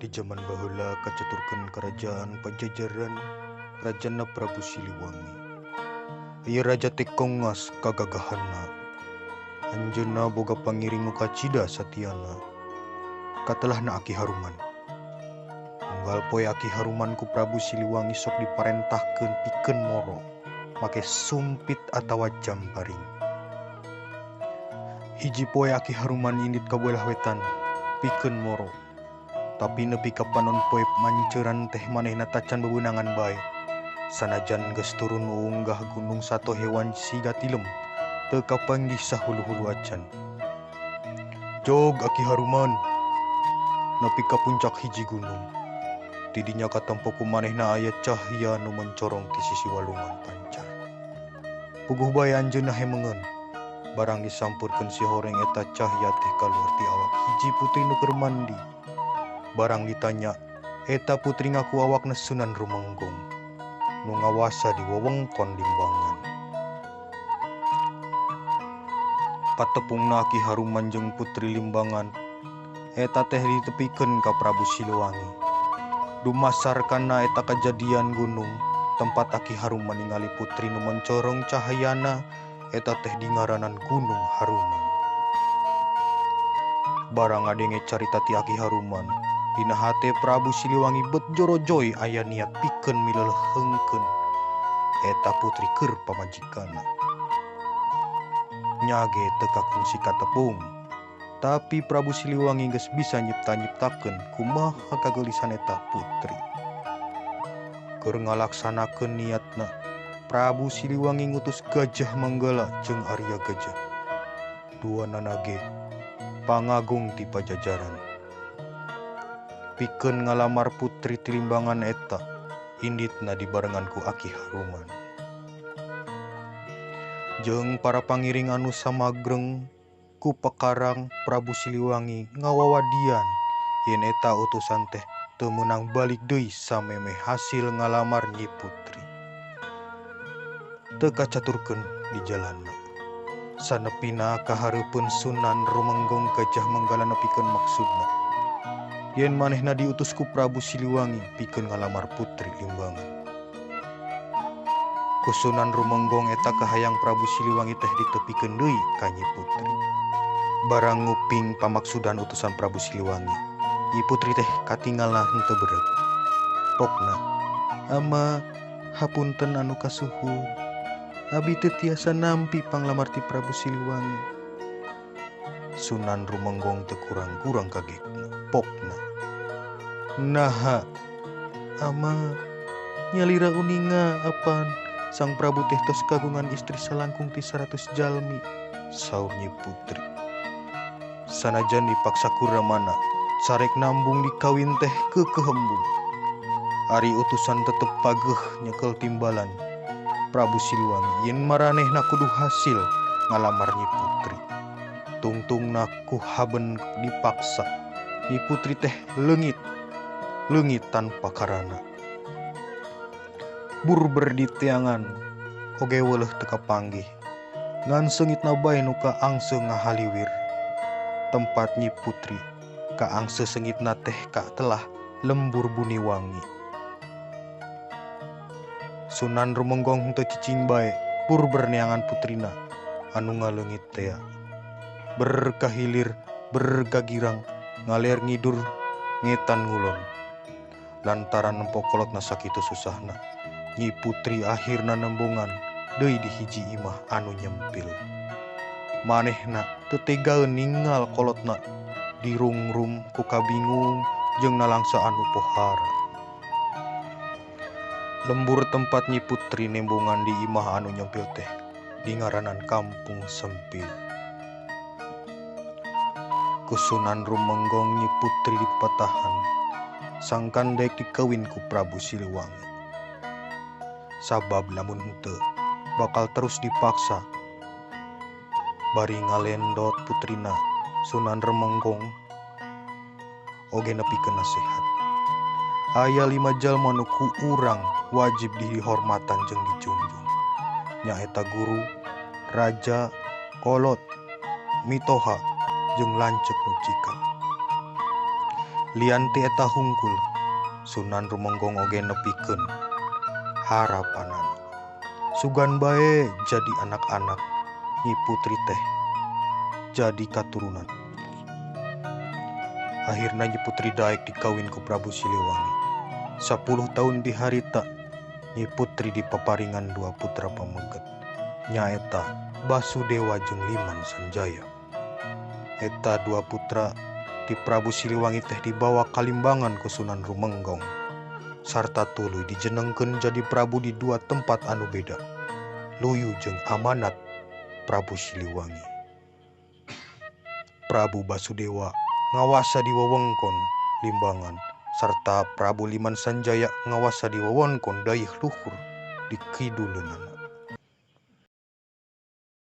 Di jaman baheula kacaturkeun kerajaan Pajajaran, rajana Prabu Siliwangi. Ieu raja teh kongas kagagahanna. Anjeunna boga pangiring nu kacida satiana. Katelahna Aki Haruman. Unggal poe Aki Haruman ku Prabu Siliwangi sok diparentahkeun pikeun moro make sumpit atawa jamparing. Hiji poe Aki Haruman indit ka beulah wetan pikeun moro. Tapi nepi ka panon poe manceuran teh manehna tacan bebeunangan bae. Sanajan geus turun unggah gunung sato hewan siga tilem, teu kapanggih sahulu-hulu acan. Jog Aki Haruman nepi ka puncak hiji gunung. Tidinya katempo ku manehna aya cahya nu mencorong ti sisi walungan pancar. Puguh bae anjeunna hemengeun. Barang disampurkeun si horeng eta cahya teh kaluar ti awak hiji putri nu keur mandi. Barang ditanya, eta putri ngaku awakna Sunan Rumenggong nu ngawasa di wewengkon Limbangan. Patepungna Ki Haruman jeung putri Limbangan eta teh ditepikeun ka Prabu Siliwangi. Dumasar kana eta kajadian gunung tempat Aki Haruman ningali putri nu mencorong cahayana eta teh dingaranan Gunung Haruman. Barang ngadenge carita ti Aki Haruman, dina hate Prabu Siliwangi bet jorojoy aya niat pikeun milelehengkeun eta putri keur pamajikanna. Nyage teu kakungsi katepung, tapi Prabu Siliwangi geus bisa nyipta-nyiptakeun kumaha kageulisan eta putri. Keur ngalaksanakeun niatna, Prabu Siliwangi ngutus Gajah Manggala jeung Arya Gajah. Duanana ge pangagung ti Pajajaran. Pikeun ngalamar putri ti Limbangan eta, inditna dibarengan ku Aki Haruman. Jeung para pangiring anu samagreng ku pekarang Prabu Siliwangi ngawawadian yen eta utusan teh teu meunang balik deui samemeh hasil ngalamar Nyi Putri. Teu kacaturkeun di jalanna. Sanepina kahareupeun Sunan Rumenggong Gajah Manggala nepikeun maksudna. Yen manehna diutus ku Prabu Siliwangi pikeun ngalamar putri Limbangan. Ku Sunan Rumenggong eta kahayang Prabu Siliwangi teh ditepikeun deui ka Nyi Putri. Barang nguping pamaksudan utusan Prabu Siliwangi, Nyi Putri teh katingalna henteu bereut. Pokna, ama hapunten anu kasuhun, abi teu tiasa nampi panglamar ti Prabu Siliwangi. Sunan Rumenggong teu kurang-kurang kagetna. Pokna, naha ama nyalira uninga apan Sang Prabu teh tos kagungan istri salangkung ti 100 jalmi, saur Nyi Putri. Sanajan dipaksa ku ramana, sarek nambung dikawin teh keukeuh embung. Ari utusan tetep pageuh nyekel timbalan Prabu Siliwangi yen maranehna kudu hasil ngalamar Nyi Putri. Tungtungna ku haben dipaksa, Nyi Putri teh leungit, leungit tanpa karana. Burber di tiangan oge weuleuh teu kapanggih. Ngan seungitna bae nu kaangse ngahaliwir. Tempat Nyi Putri kaangse seungitna teh katelah lembur Buniwangi. Sunan Rumenggong teu cicing bae burber neangan putrina anu ngaleungit tea. Berkahilir, bergagirang, ngaler ngidur, ngetan ngulon. Lantaran nempo kolotna sakitu susahna, Nyi Putri akhirna nembongan deui di hiji imah anu nyempil. Manehna teu tegaeun ningal kolotna dirungrum ku kabingung jeung nalangsa anu pohara. Lembur tempat Nyi Putri nembongan di imah anu nyempil teh dingaranan Kampung Sempil. Ku Sunan Rumenggong Nyi Putri dipatahan sangkan daek dikawin ku Prabu Siliwangi. Sabab lamun henteu bakal terus dipaksa. Bari ngalendot putrina Sunan Rumenggong oge nepikeun nasihat. Aya 5 jalma nu ku urang wajib dihormatan jeung dijunjung. Nyaeta guru, raja, kolot, mitoha, jeung lanceuk nu cikal. Lian ti eta hungkul, Sunan Rumenggong oge nepikeun harapanana. Sugan bae jadi anak-anak Nyi Putri teh jadi katurunan. Akhirna Nyi Putri daek dikawin ku Prabu Siliwangi. 10 tahun di harita Nyi Putri dipaparingan dua putra pameget, nyaeta Basudewa jeung Liman Sanjaya. Eta dua putra di Prabu Siliwangi teh dibawa kalimbangan ku Sunan Rumenggong sarta tuluy dijenengkeun jadi prabu di dua tempat anu beda, luyu jeung amanat Prabu Siliwangi. Prabu Basudewa ngawasa di wewengkon Limbangan sarta Prabu Liman Sanjaya ngawasa di wewengkon Dayeuh Luhur di kiduleunana.